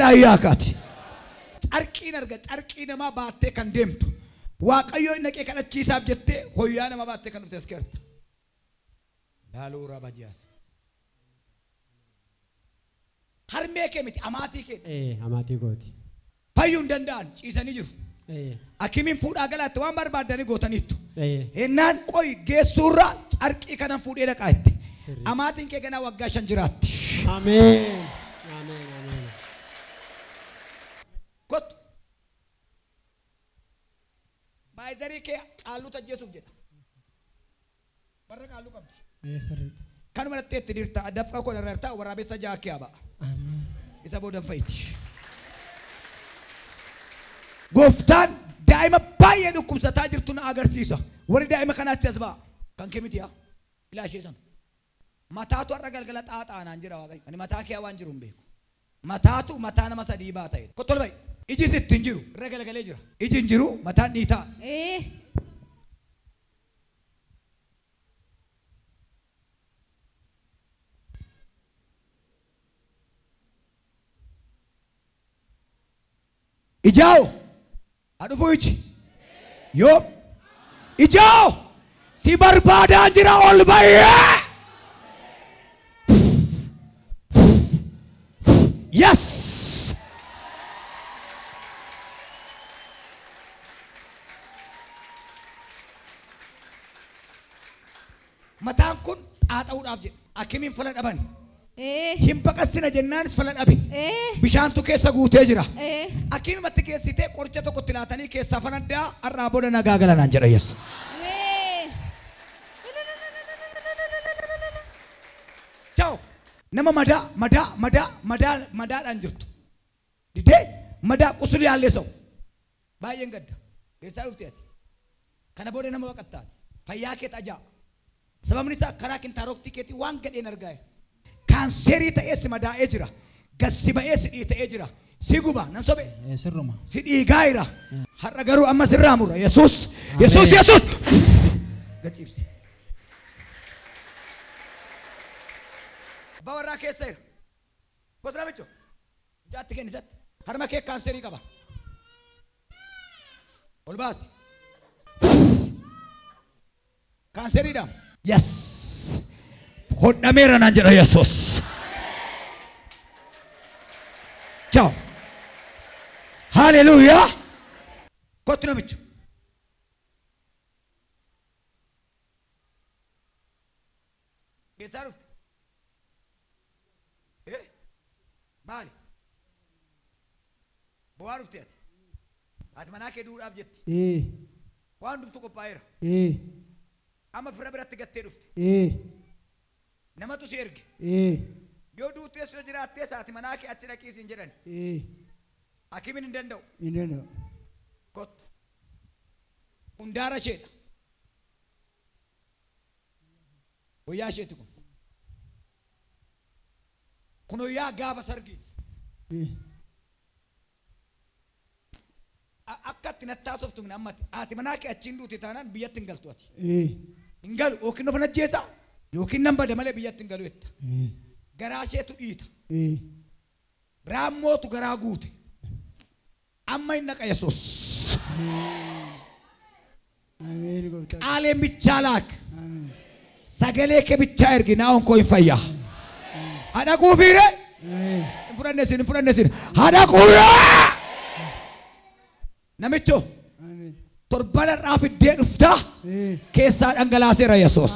Jedhaa yaakaati. Carqiin arga carqii namaa baattee kan deemtu. Waaqayyo naqee kadhachiisaaf jettee hoyyaa nama baattee kan dhufte as keerta. Laaluu rabajiyaas. Harmee kee miti amaatii kee. Amaatii kooti. Fayyuu hin danda'an ciisanii jiru. Akimiin fuudhaa galaatti waan barbaadanii gootaniittu. Hennaan qoy geessuurra carqii kanan fuudhee dhaqaa itti. Amaatiin kee ganaa waggaa 5 jiraatti. Ameen. Ameen. Ameen. Kottu. Maayizarii kee qaalluutu ajjeesuuf jedha. Warra qaalluu qabdi. Kanuma dhattee itti dirta dafqa koo irra irtaa waraabessa ja'a kee ba'a. Isa boodan fayyiti. Gooftaan daa'ima baay'ee dhukkubsataa jirtu na agarsiisa. Warri daa'ima kanaa achi as ba'a. Kan kee miti yaa? Ilaa ishee sana. Mataatu har'a galgala xaaxaanaan jira Waaqayyo. Ani mataa kee waan jiru hin beeku. Mataatu mataa nama sadii ba'a ta'e. Kottu ol ba'i. Iji sitti hin jiru. Irra galagalee jira. Iji hin jiru mataan dhiitaa. Ijaawo adhufu iji yoo ijaawo si barbaadaan jira ol ba'ee. Yes. Mataan kun xaaxa'uudhaaf jedhe akimiin fala dhaban. Hin baqassina jennaanis fala dhabe. Bishaantu keessa guutee jira. Akimimatti geessitee qoricha tokkotti laatanii keessaa fanaddaa har'aa booda nagaa galanaan jedha Yesuus. Ciao. Nama madaa madaa madaa madaa madaadhaan jirtu. Didee madaa qusulii haallee sa'u. Baay'een gadda. Eessaa dhufte ati? Kana booda nama baqattaati. Fayyaa kee ajaa. Sababni isaa karaa kintaaroktii keetii waan gadheen argaa jira. Kaanserii ta'ee si madaa'ee jira. Gassi ba'ee si dhiita'ee jira. Si guba nam sobe. Sirruma. Si dhiigaa jira. Har'a garuu amma sirraa mura. Yesuus. Yesuus Yesuus. Gad ciibsi. Abbaa warraa keessa jira. Gosa namicho. Mucaatti kenni isatti. Harma kee kaanserii qaba. Ol baasi. Kaanseriidha. Yes. Hodhameera naan jedha Yesuus. Ciao. Haleluuyaa. Kottu namicho. Eessaa dhufte? Maali? Bu'aa dhufte ati? Ati manaa kee duudhaaf jetti. Waan hundumtu qophaa'eera. Amma fira biratti gattee dhufte. Namatu si erge. Yoo duutees yoo jiraattees ati manaa kee achi dhaqii siin jedhan. Hakimiin hin danda'u. Hin danda'u. Kottu. Hundaara isheedha. Wayyaa isheeti kun. Kun wayyaa gaafa sargiiti. Akka itti nattaasoftu hin ammati. Ati manaa kee achiin duute taanaan biyyatti hin galtu ati. Hin galu yookiin of ajjeesaa yookiin nan bada malee biyyatti hin galu jetta. Garaa isheetu dhiita. Raammootu garaa guute. Amma hin naqa Yesuus. Qaaleen bichaa laak. Sagalee kee bichaa ergi naa'oon koo hin fayyaa. Haadha quufiire. Hin fudhanne isin hin fudhanne isin. Haadha quufiire. Namicho. Torban irraa fiddee dhuftaa keessaa dhangalaaseera Yesuus.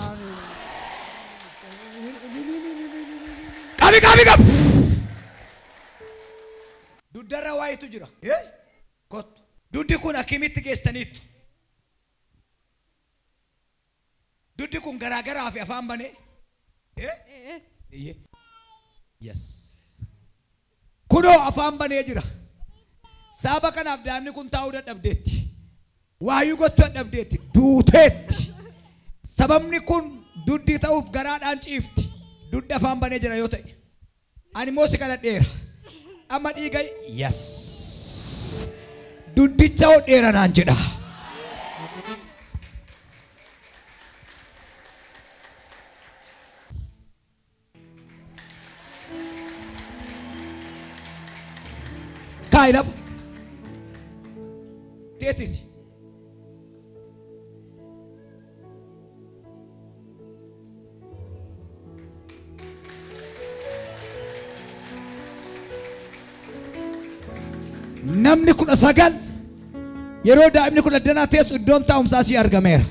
Qabi qabi qabi. Duddarra waayitu jira. Kottu. Duddi kun akimitti geessaniittu. Duddi kun garaagaraa fi afaan banee. Yes. Kunoo afaan banee jira. Saba kanaaf daa'imni kun taa'uu dadhabdeetti. Waayuu gochuu dadhabdeetti. Duuteetti. Sababni kun duddi ta'uuf garaadhaan ciifti. Duddi afaan banee jira yoo ta'e. Ani immoo si kadhadheera. Amma dhiiga yes. Duddicha hodheera naan jedha. Kaa'i lafa. Teessisi. Namni 19 yeroo daa'imni 10 teessu iddoon taa'umsaa sii argameera.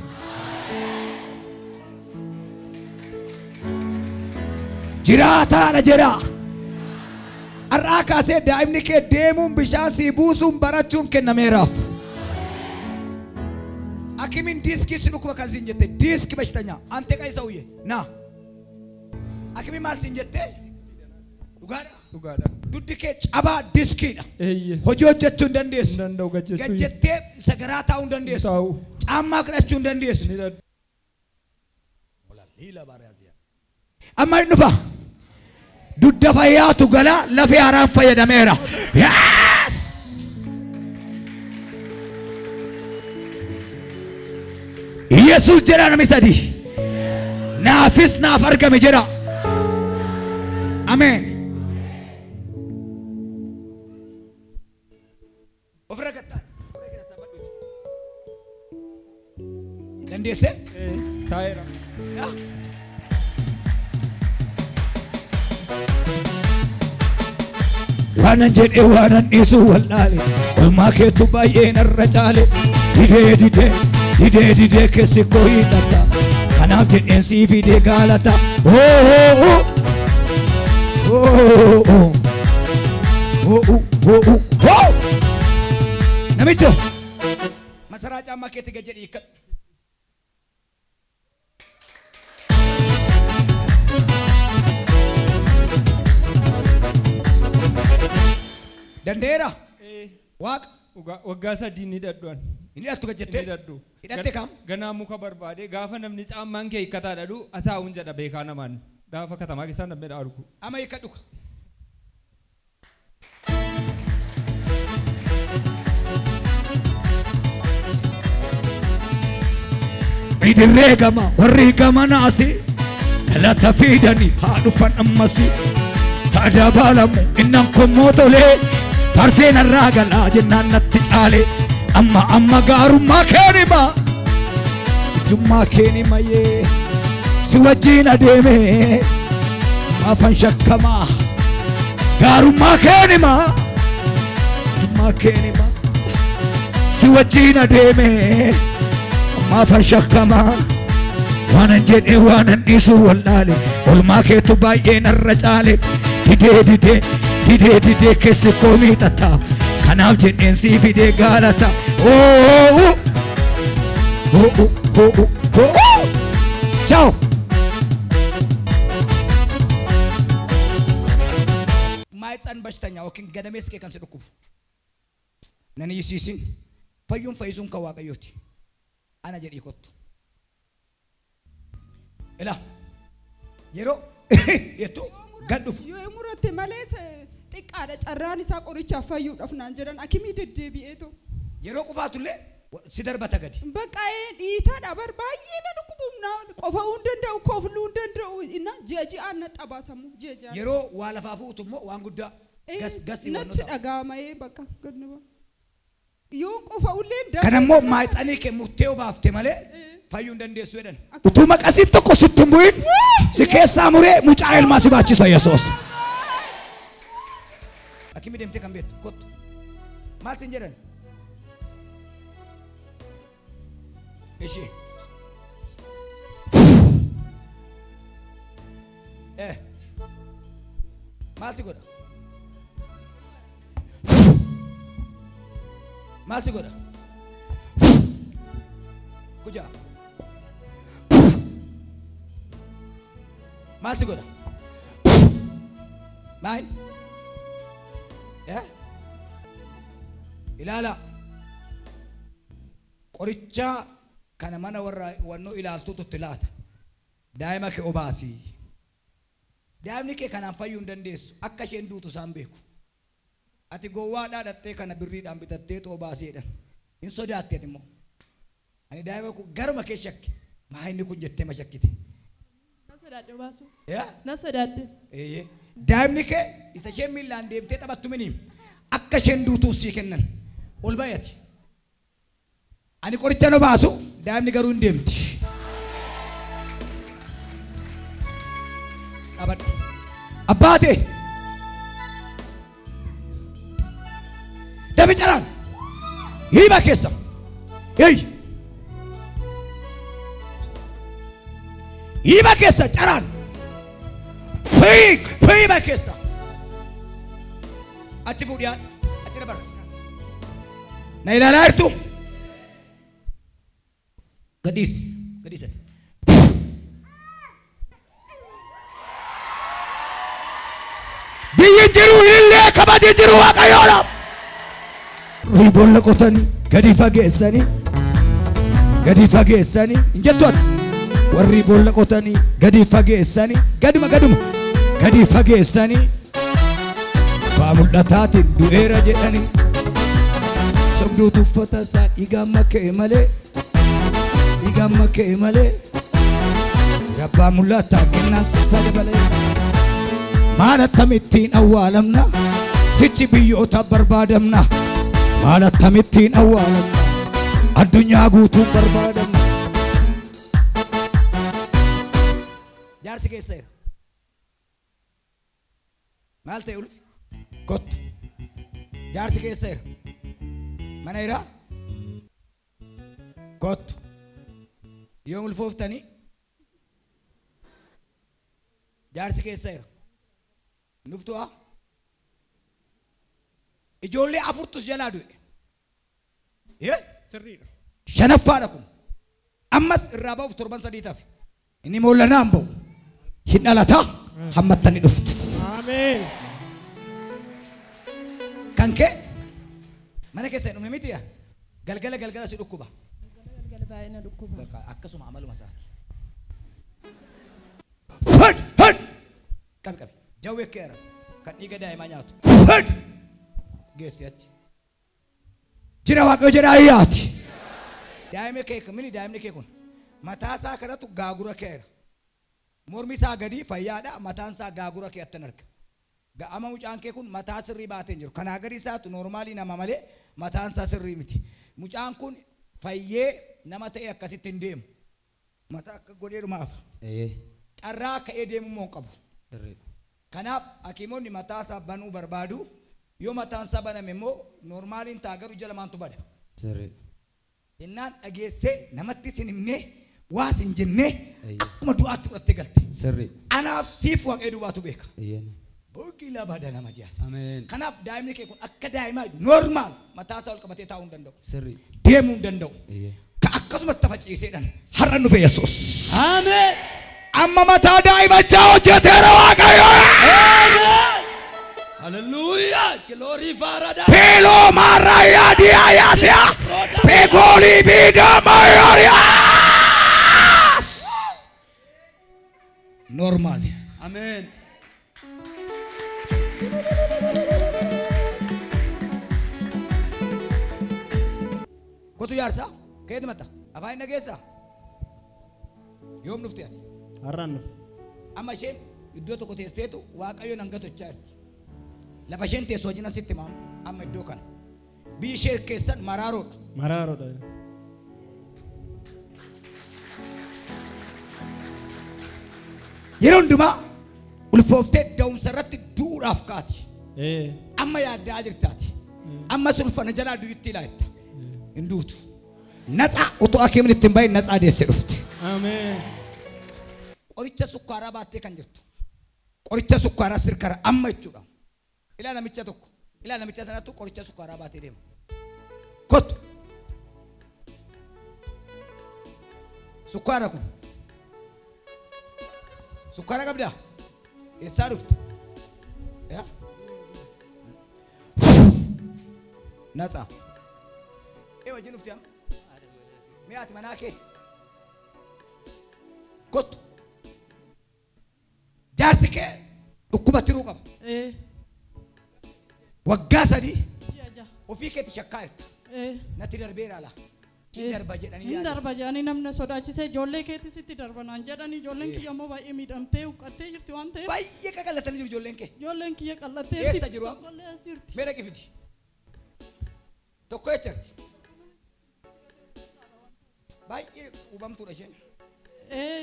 Jiraataadha jedha. Har'aa kaasee daa'imni kee deemuun bishaan sii buusuun barachuun kennameeraaf. Akimiin diiskii si dhukkuba kan siin jette diiskii bashitanya ante qaisa uyye na. Akimiin maal siin jette? Dhugaadha. Dhugaadha. Duddi kee cabaa diskiidha. Eeyyee. Hojii hojjechuu hin dandeessu. Hin danda'u gajjechuu. Gajjettee sagaraa taa'uu hin dandeessu. Taa'u. Caammaa kadhachuu hin dandeessu. Ni dadhabu. Amma hin dhufa. Dudda fayyaatu galaa lafee haaraan fayyadameera. Yes! Yesuus jedha namni sadii. Naafis naaf argame jedha. Ameen. Ofirra gattaa. Dandeessee? Taa'eera. Yaa. Waanan jedhee waanan dhiisu wallaale olmaa keetu baay'ee narra caale didee didee didee didee keessi koo hiixata kanaaf jedheen sii fidee gaalata oo oo oo oo oo oo namicho masaraa caammaa keetti gad jedhii hiikkadhu. Dandeera. Waaqa. Waggaa 3 ni hidhadhu. Hin hidhattu gad jettee? Ni hidhadhu. Hidhatte kam? Ganaa muka barbaade gaafa namni caammaan kee hiikkataa dhadhu ataa'uun jedha beekaa namaan. Gaafa katamaa keessaa namni argu. Amma hiikkadhu. Idirree gama warri gama naasi galata fidanii haa dhufan ammasi. Taadabaalamu innan kommoo tolee farseen irraa galaa jennaan natti caale amma amma gaarummaa keen hima ijummaa keen himayee si wajjin adeeme maafan shakkamaa gaarummaa keen hima ijummaa keen hima si wajjin adeeme maafan shakkamaa. Waanan jedhee waanan dhiisu wallaale olmaa keetu baay'ee narra caale didee didee didee didee keessi koo miixata kanaaf jedheen sii fidee gaalata oo oo oo oo ciao. Maayitsaan bashitanya yookiin gadameessi kee kan si dhukkubu nan hiisiisin fayyuun fayyisuun kan Waaqayyooti ana jedhii kottu. Ila yeroo jettu gad dhufu. Yoo muratte malee xiqqaadha carraan isaa qorichaaf fayyuudhaaf naan jedhan akimii deddeebi'eetu. Yeroo qufaatullee si darbata gadi. Baqqa'ee dhiitaadha bar baay'ee na dhukkubumnaa qofa'uu hin danda'u kofluu hin danda'u inna ji'a ji'aan na xabaasamu ji'a ji'aan. Yeroo waa lafaa fuutu immoo waan guddaa gas gasii waan Natti dhaga'amayee bakka gad nu ba'a. Yoo qofa'ullee Kan ammoo maayitsanii kee murtee obaafte malee fayyuu hin dandeessu jedhan. Utuu maqasiin tokko sitti hin bu'in si keessaa muree mucaa ilmaa si baachisa Yesuus. Akimi deemtee kan beektu kottu. Maal siin jedhan? Ishee. Maal si godha? Maal si godha? Kujaa. Maal si godha? Maal? Ilaala. Qoricha kana mana warra wannoo ilaaltuutu itti laata. Daa'ima kee obaasii. Daa'imni kee kanaan fayyuu hin dandeessu. Akka isheen duutu isaan beeku. Ati gowwaadhaa dhattee kana birriidhaan bitattee obaasii jedhan. Hin sodaatte ati immoo. Ani daa'ima kun garuma kee shakke. Maa inni kun jettee ma shakkite? Na sodaadhe obaasuu. Yaa? Na sodaadhe. Eeyyee. Daa'imni kee isa isheen miillaan deemtee taphattu miniim. Akka isheen duutuuf sii kennan. Ol baay'ati. Ani qoricha no baasu daa'imni garuu hin deemti. Dhaabadhu. Abbaate. Dafi caraan. Hiiba keessa. Hey. Hiiba keessa caraan. Fiig fiiba keessa. Achi fuudhiyaan achi dabarsi. Na ilaalaa jirtu. Gadhiisi gadhiisi. Biyyi jiru illee kabaji jiru Waaqayyoodha. Riiboon qotanii gadi fageessanii gadi fageessanii hin jettu ati. Warri boolla qotanii gadi fageessanii gaduma gaduma gadi fageessanii abbaa mul'ataatiin du'eera jedhanii sobduutu uffata isaa dhiigaan makee malee dhiigaan makee malee abbaa mul'ataa kennaan sadi malee maal akkamittiin awwaalamna sichi biyyoota barbaadamna maal akkamittiin awwaalamna addunyaa guutuun barbaadamna. Jaarsi keessa jira. Maal ta'e ulfi? Kottu. Jaarsi keessa jira. Mana jira? Kottu. Yoom ulfooftanii? Jaarsi keessa jira. Nuftu haa? Ijoollee afurtus jalaa du'e. Sirriidha. Shanaffaadha kun. Ammas irraa ba'uuf torban sadii tafe. Inni moollanaan ba'u. Hin dhalataa hammattanii dhuftu. Ameen. Kan kee mana keessa hin dhumne miti yaa? Galgala galgala si dhukkuba. Galgala baay'ee na dhukkuba. Bakka akkasuma amaluma isaati. Fud fud qabi qabi jawwee keera kan dhiiga daa'imaa nyaatu. Fud geessi achi. Jira Waaqayyo jedha ayyaati. Daa'imni kee mini daa'imni kee kun mataa isaa kanatu gaagura keera. Mormi isaa gadi fayyaadha mataan isaa gaagura kee attan arga. Ga'ama mucaan kee kun mataa sirrii baatee hin jiru. Kanaa gadi isaatu noormaalii nama malee mataan isaa sirrii miti. Mucaan kun fayyee nama ta'e akkasitti hin deemu. Mataa akka godheedhuma hafa. Carraa ka'ee deemu immoo hin qabu. Kanaaf hakiimonni mataa isaa banuu barbaadu. Yoo mataan isaa baname immoo noormaaliin ta'a garuu ija lamaantu bada. Innaan dhageessee namatti sin himnee waas hin jennee akkuma du'aatti fudhattee galte. Anaaf siif Waaqayyo duwwaatu beeka. Boogila bada nama jiyaasa. Kanaaf daa'imni kee kun akka daa'imaa noormaal mataa isaa ol qabatee taa'uu hin danda'u. Deemuu hin danda'u. Ka akkasumatti tafa ciiseedhaan har'a dhufe Yesuus. Ameen. Amma mataa daa'imachaa hojjeteera Waaqayyo. Hallelujah. Glory Farada. Pelo maraya diayasia. Pegoli bida mayorias. Normal. Amen. Kotu jaarsa keetu mata afaan dhageessa yoom dhufte ati? Har'aan dhufe. Amma isheen iddoo tokko teesseetu Waaqayyoon hanga tochaa jirti. Lafa isheen teessu wajjin asitti maamu amma iddoo kana. Biyyi ishee keessan maraaroodha. Maraaroodha. Yeroo hundumaa ulfooftee da'umsa irratti du'uudhaaf kaati. Amma yaaddaa jirtaati. Amma sulfana jalaa du'utti ilaalta. Hin duutu. Natsaa otoo hakiimni ittiin bahin natsaa deessee dhufti. Ameen. Qoricha sukkaaraa baattee kan jirtu. Qoricha sukkaaraa sirkara amma jechuudha. Ilaa namicha tokko. Ilaa namicha sanattu qoricha sukkaaraa baatee deema. Kottu. Sukkaara kun. Sukkaara qabdaa? Eessaa dhufte? Yaa? Natsaa. Ee wajjin dhufte amma? Mee ati manaa kee? Kottu. Jaarsi kee dhukkuba tiruu qaba. Waggaa sadii ofii keetti shakkaa jirta. Natti darbeera ala. Hin darba jedhanii Hin darba jedhanii namni sodaachisee ijoollee keetti sitti darba naan jedhanii ijoolleen kiyya immoo baay'ee miidhamtee huqqattee jirti waan ta'eef. Baay'ee qaqallatanii jiru ijoolleen kee. Ijoolleen kiyya qal'attee Eessa jiru amma? Tokkollee as jirti. Mee dhaqi fidi. Tokko jechatti. Baay'ee hubamtuudha isheen.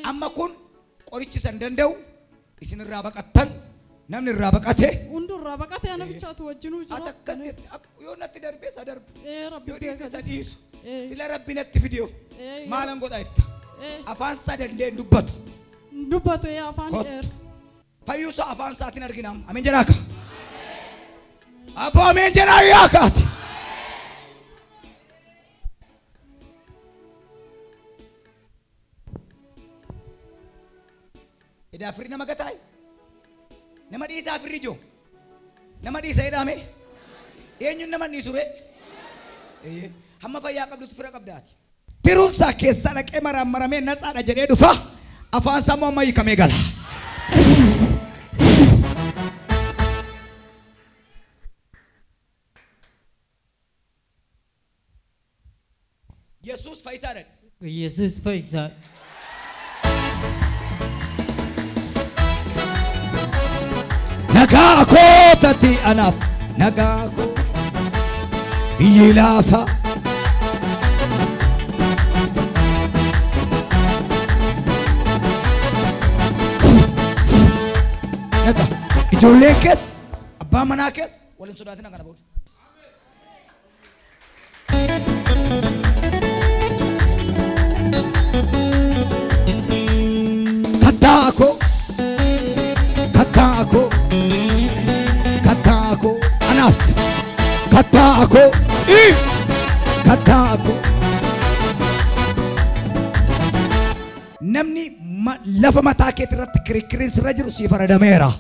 Amma kun qorichi san danda'u isin irraa baqattan namni irraa baqate. Hundi irraa baqate ana bichaatu wajjinuu jira. Ati akkas jette yoo natti darbee isa darbu. Rabbi Yoo dhiise isa dhiisu. Ee. Sila rabbi natti fidee Ee. maalan godha jetta. Afaan isaa danda'e hin dubbatu. Dubbatu afaan Kottu. dheera. Fayyuusaa afaan isaatiin argina. Ameen jedhaa ka. Abboo ameen jedhaa yaa kaati. Edaa firri nama gataayi. Nama dhiisaa firri ijoo. Nama dhiisa jedhame. Eenyuun nama dhiisu ree? Hamma fayyaa qabdutti fira qabdaati. Tiruunsaa keessaa dhaqee maraammaramee natsaadha jedhee dhufa. Afaan isaa immoo amma hiikamee gala. Yesuus fayyisaadha. Yesuus fayyisaa. Nagaa koo tati anaaf nagaa koo biyyi laafa. Natsa ijoolleen kees abbaa manaa kees waliin sodaatina kana booda. Kattaa koo kattaa koo kattaa koo anaaf kattaa koo kattaa koo. Namni lafa mataa keetii irratti kirikiriin sirra jiru siif aradameera.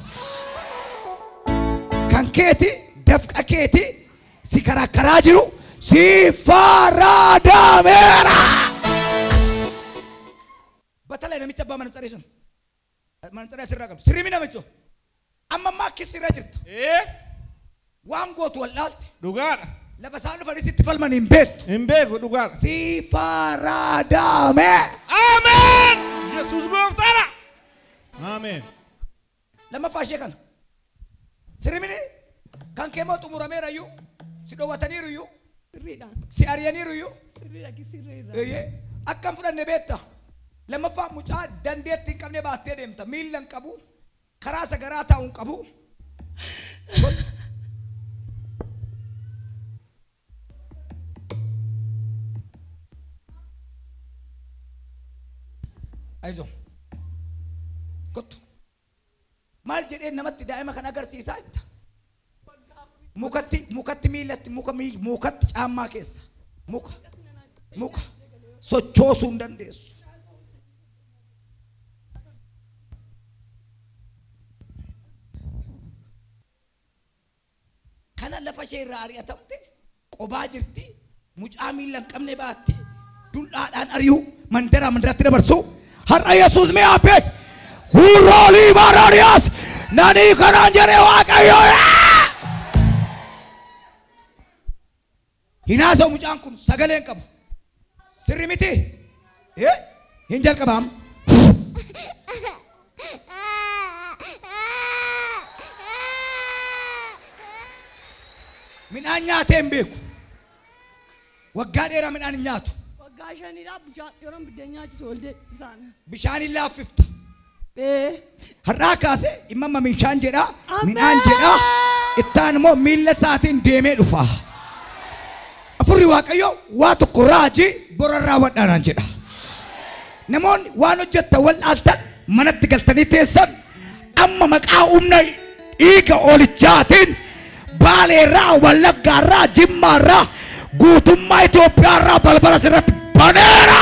Kan keeti dafqa keeti si karaa jiru siif aradameera. Batalaa namicha abbaa mana tsaree sun. Mana tsaree asirraa qabdu. Sirrii namicho. Amma ammaa akki sirra jirta. Waan gootu wallaalte. Dhugaadha. Lafa isaan dhufanis itti falman hin beektu. Hin beeku dhugaadha. Siif aradame. Ameen. Yesuus gooftaadha. Ameen. Lammaffaa ishee kana. Sirrimini kan kee moo xumurameera iyyuu si dhoowwataniiru iyyuu Sirriidhaan. si ari'aniiru iyyuu Sirriidha sirriidha. eeyyee akkam fudhanne beekta. Lammaffaa mucaa dandeettii hin qabne baattee deemta miilla hin qabu karaa sagaraa taa'u hin qabu. Ayizoo kottu maal jedhee namatti daa'ima kan agarsiisaa jetta. Mukatti mukatti miillatti muka mukatti caammaa keessa muka muka sochoosuu hin dandeessu. Kana lafa ishee irraa ari'atamte qobaa jirti mucaa miilla hin qabne baatte dullaadhaan ari'u mandaraa mandaratti dabarsu. Har'a Yesuus mee hafe hurroolii baaraariyaas nanii kanaan jedhee Waaqayyo. Hinaasa'u mucaan kun sagalee hin qabu. Sirri miti. Hin jalqabaam. Midhaan nyaatee hin beeku. Waggaa dheeraa midhaan hin nyaatu. Waggaa shaniidhaa bishaan yeroo biddeen nyaachisu ol isaan. Bishaan hin laaffifta. Har'aa kaasee imma bishaan jedhaa midhaan jedhaa ittaan immoo miilla isaatiin deemee dhufa. Afurri Waaqayyoo waa tokko raajii borarraa wadhaanaan jedha. Namoonni waan hojjettan wal dhaaltan manatti galtanii teessan amma maqaa humna dhiiga oolichaatiin Baaleerraa, Wallaggaarraa, Jimmaarraa, guutummaa Itoophiyaarraa balbala sirratti baneera.